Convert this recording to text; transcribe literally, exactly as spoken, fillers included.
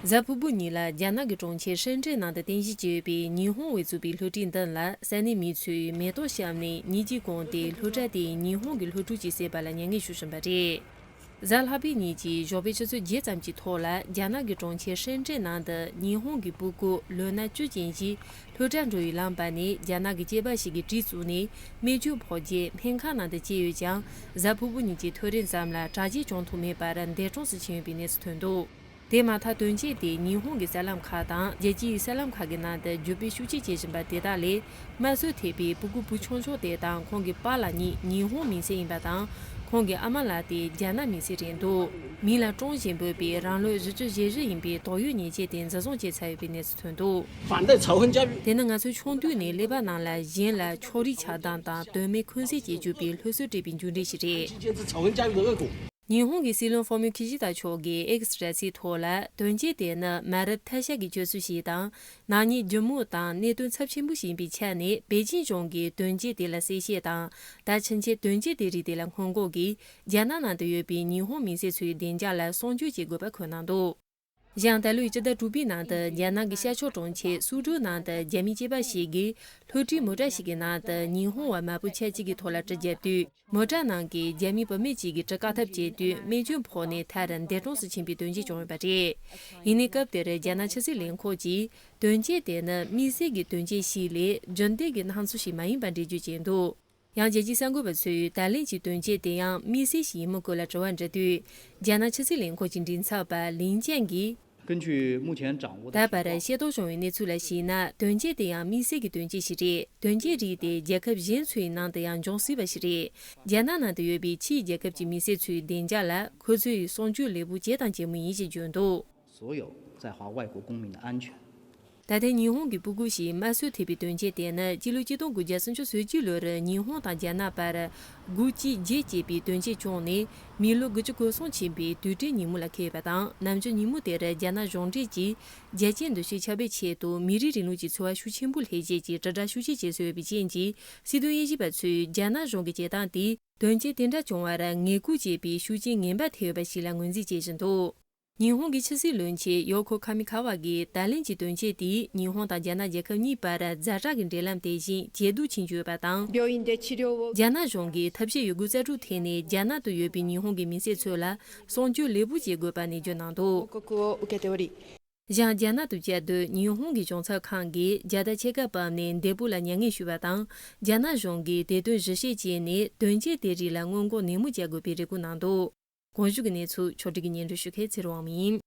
གཟའ་ཕུར་བུ་ཉིན་ལ་རྒྱ་ནག་གི་གྲོང་ཁྱེར་ཧྲེན་ཀྲེན་ནང་དུ་རྟེན་གཞི་བྱས་ཡོད་པའི་ཉི་ཧོང་བས་བཙུགས་པའི་སློབ་གྲྭའི་མདུན་ལ་ས་གནས་མི་ཚོས་མེ་ཏོག་བཤམས་ནས་ཉིན་གཅིག་གོང་སྟེ་སློབ་གྲྭ་དེ་ཉི་ཧོང་གི་སློབ་ཕྲུག་ཅིག་བསད་པ་ལ་མྱ་ངན་ཞུ་བཞིན་པ་རེད། གཟའ་ལྷག་པའི་ཉིན་གྱི་ཞོགས་པའི་ཆུ་ཚོད་བརྒྱད་ཙམ་གྱི་ཐོག་ལ་རྒྱ་ནག་གི་གྲོང་ཁྱེར་ཧྲེན་ཀྲེན་ནང་དུ་ཉི་ཧོང་གི་སྤུ་གུ་ལོ་ན་བཅུ་ཅན་ཞིག་སློབ་གྲྭར་འགྲོ་བའི་ལམ་བར་ནས་རྒྱ་ནག་གི་སྐྱེས་པ་ཞིག་གིས་གྲི་བཙུགས་ནས་རྨས་སྐྱོན་ཕོག་རྗེས་སྨན་ཁང་ནང་དུ་བསྐྱལ་ཡོད་ཀྱང་། གཟའ་ཕུར་བུ་ཉིན་གྱི་ཐོ་རེངས་ཙམ་ལ་དྲག་སྐྱེད་བྱུང་ཐུབ་མེད་པར་འདས་གྲོངས་སུ་ཕྱིན་ཡོད་པའི་གནས་ཚུལ་ཐོན་འདུག་དེ་མ་ཐག་དོན་རྐྱེན་དེ་ཉི་ཧོང་གི་གསར་ལམ་ཁག་དང་རྒྱལ་སྤྱིའི་གསར་ལམ་ཁག་གི་ནང་དུ་བརྒྱུད་སྤེལ་ཤུགས་ཆེ་བྱེད་བཞིན་པ་དེ་དག་ལས། དམར་གསོད་ཐེབས་པའི་སྤུ་གུ་བུ་ཆུང་ཆུང་དེ་དང་ཁོང་གི་པཱ་ལགས་གཉིས་ཉི་ཧོང་མི་སེར་ཡིན་པ་དང་། ཁོང་གི་ཨ་མ་ལགས་དེ་རྒྱ་ནག་མི་སེར་རེད་འདུག་མིང་ལ་ཀྲུང་ཞེས་འབོད་པའི་རང་ལོ་བཞི་བཅུ་ཞེ་བཞི་ཡིན་པའི་དོགས་ཡོད་ཉེས་ཆད་དེ་འཛིན་བཟུང་བྱས་ཚར་ཡོད་པའི་གནས་ཚུལ་ཐོན་འདུག 反对仇恨教育。 དེ་ནི་ང་ཚོའི་ཆུང་དུས་ནས་ཀླད་པ་ནང་ལ་གཞན་ལ་ཕྱོགས་རིས་ཆགས་སྡང་དང་དོན་མེད་འཁོན་འཛིན་བྱེད་བཅུག་པའི་སློབ་གསོ་སྤྲད་པའི་མཇུག་འབྲས་ཤིག་རེད། 坚持仇恨教育的恶果。 ཉི་ཧོང་གི་སྲིད་བློན་ཧྥོ་མིའོ་ཁི་ཤི་ད་མཆོག་གིས་ཨེག་སི་དྲ་ཚིགས་ཐོག་ལ། དོན་རྐྱེན་དེ་ནི་མ་རབས་ཐ་ཤལ་གྱི་སྤྱོད་ཚུལ་ཞིག་དང་། ནག་ཉེས་ལྗིད་མོ་དང་གནད་དོན་ཚབས་ཆེན་པོ་ཞིག་ཡིན་པའི་ཆ་ནས། པེ་ཅིན་གཞུང་གིས་དོན་རྐྱེན་དེ་ལ་གསལ་བཤད་དང་། ད་ཕྱིན་ཆད་དོན་རྐྱེན་དེ་རིགས་དེ་ལ་སྔོན་འགོག་གིས། རྒྱ་ནག་ནང་དུ་ཡོད་པའི་ཉི་ཧོང་མི་སེར་ཚོའི་བདེ་འཇགས་ལ་སྲུང་སྐྱོབ་བྱེད་དགོས་པ་འཁོད་གནང་འདུག་གཞན། ད་ལོའི་སྤྱི་ཟླ་དྲུག་པའི་ནང་དུ་རྒྱ་ནག་གི་ཤར་ཕྱོགས་གྲོང་ཁྱེར་སུའུ་ཀྲོའུ་ནང་དུ་རྒྱ་མིའི་སྐྱེས་པ་ཞིག་གིས་སློབ་གྲྭའི་མོ་ཊ་ཞིག་གི་ནང་དུ་ཉི་ཧོང་བ་མ་བུ་ཆ་གཅིག་གི་ཐོག་ལ་གྲི་བརྒྱབ་དུས། མོ་ཊ་ནང་གི་རྒྱ་མིའི་བུད་མེད་ཅིག་གིས་གྲི་བཀག་ཐབས་བྱས་དུས་རྨས་སྐྱོན་ཕོག་ནས་མཐར་འདས་གྲོངས་སུ་ཕྱིན་པའི་དོན་རྐྱེན་བྱུང་ཡོད་པ་རེད། ཡིན་ནའི་སྐབས་དེར་རྒྱ་ནག་ཕྱི་སྲིད་ལས་ཁུངས་ཀྱིས། དོན་རྐྱེན་དེ་ནི་དམིགས་བསལ་གྱི་དོན་རྐྱེན་ཞིག་ལས་རྒྱུན་ལྡན་གྱི་སྣང་ཚུལ་ཞིག་མ་ཡིན་པ་འགྲེལ་བརྗོད་བྱས་འདུག་ཡང་རྒྱལ་སྤྱིའི་གསར་འགོད་པ་ཚོས་ད་ལན་གྱི་དོན་རྐྱེན་དེ་ཡང་དམིགས་བསལ་ཞིག་ཡིན་མིན་སྐོར་ལ་དྲི་བ་འདྲི་དུས། རྒྱ་ནག་ཕྱི་སྲིད་ལས་ཁུངས་ཀྱི་མགྲིན་ཚབ་པ་ལིན་ཅན་གྱིས། 根据目前掌握的 ད་བར་ཤེས་རྟོགས་བྱུང་བའི་གནས་ཚུལ་ལ་གཞིགས་ན། དོན་རྐྱེན་དེ་ཡང་དམིགས་བསལ་གྱི་དོན་རྐྱེན་ཞིག་རེད། དོན་རྐྱེན་རིགས་དེ་རྒྱལ་ཁབ་གཞན་ཚོའི་ནང་དུ་ཡང་འབྱུང་སྲིད་པ་ཞིག་རེད། རྒྱ་ནག་ནང་དུ་ཡོད་པའི་ཕྱིའི་རྒྱལ་ཁབ་ཀྱི་མི་སེར་ཚོའི་བདེ་འཇགས་ལ་ཁོ་ཚོས་སྲུང་སྐྱོབ་ལེགས་པོ་བྱས་དང་བྱེད་མུས་ཡིན་ཞེས་བརྗོད་འདུག 所有在华外国公民的安全。 ད་ཐེངས་ཉི་ཧོང་གི་སྤུ་གུ་ཞིག་དམར་གསོད་ཐེབས་པའི་དོན་རྐྱེན་དེ་ནི་སྤྱི་ལོ་ཆིག་སྟོང་དགུ་བརྒྱ་སུམ་ཅུ་སོ་གཅིག་ལོར་ཉི་ཧོང་དང་རྒྱ་ནག་བར་དགུ་གཅིག་བརྒྱད་ཅེས་པའི་དོན་རྐྱེན་བྱུང་ནས་མི་ལོ་དགུ་བཅུ་གོ་གསུམ་ཕྱིན་པའི་དུས་དྲན་ཉིན་མོ་ལ་འཁེལ་ཡོད་པ་དང་། ནམ་རྒྱུན་ཉིན་མོ་དེར་རྒྱ་ནག་གཞུང་འབྲེལ་གྱིས་རྒྱལ་སྤྱིའི་འདུ་ཤེས་ཁྱབ་པའི་ཆེད་དུ་མི་རིགས་རིང་ལུགས་ཀྱི་འཚོ་བ་ཤུགས་ཆེན་པོ་སླེབས་རྗེས་ཀྱི་དྲིལ་བསྒྲགས་ཤུགས་ཆེ་བྱེད་སྲོལ་ཡོད་པའི་རྐྱེན་གྱིས། སྲིད་དོན་དབྱེ་ཞིབ་པ་ཚོས་རྒྱ་ནག་གཞུང་གི་བྱེད་སྟངས་དེས་དོན་རྐྱེན་དེ་འདྲ་བྱུང་བར་ངེས་སྐུལ་བྱེད་པའི་ཤུགས་རྐྱེན་ངན་པ་ཐེབས་ཡོད་པ་ཞིག་ལ་ངོས་འཛིན་བྱེད་བཞིན་འདུག་ཉི་ཧོང་གི་ཕྱི་སྲིད་བློན་ཆེན་ཡོ་ཁོ་ཁ་མི་ཁ་བ་གིས་ད་ལན་གྱི་དོན་རྐྱེན་དེས་ཉི་ཧོང་དང་རྒྱ་ནག་རྒྱལ་ཁབ་གཉིས་བར་ཛ་དྲག་གི་འབྲེལ་ལམ་དེ་བཞིན་ཇེ་སྡུག་ཕྱིན་བཅུག་ཡོད་པ་དང་། 病院で治療を རྒྱ་ནག་གཞུང་གིས་ཐབས་ཤེས་ཡོད་རྒུ་རྩལ་སྤྲུགས་ཐད་ནས་རྒྱ་ནག་ཏུ་ཡོད་པའི་ཉི་ཧོང་གི་མི་སེར་ཚོ་ལ་སྲུང་སྐྱོབ་ལེགས་པོ་བྱེད་དགོས་པ་ནན་བརྗོད་གནང་འདུག 報告を受けており ཡང་རྒྱ་ནག་ཏུ་བསྐྱར་དུ་ཉི་ཧོང་གི་གཞུང་ཚབ་ཁང་གིས་རྒྱལ་དར་ཕྱེད་ཀ་ཕབ་ནས་འདས་པོ་ལ་མྱ་ངན་ཞུས་པ་དང་། རྒྱ་ནག་གཞུང་གིས་དེ་དོན་ཞིབ་བཤེར་བྱས་ནས་དོན་རྐྱེན་དེ་རིགས་ལ་སྔོན་འགོག་ནན་མོ་བྱ་དགོས་པའི་རེ་སྐུལ་གནང་འདུག་གོང་ཞུས་ཀྱི་གནས་ཚུལ་ཕྱོགས་སྒྲིག་གིས་སྙན་སྒྲོན་ཞུ་མཁན་ཚེ་རིང་དབང་མོ་ཡིན།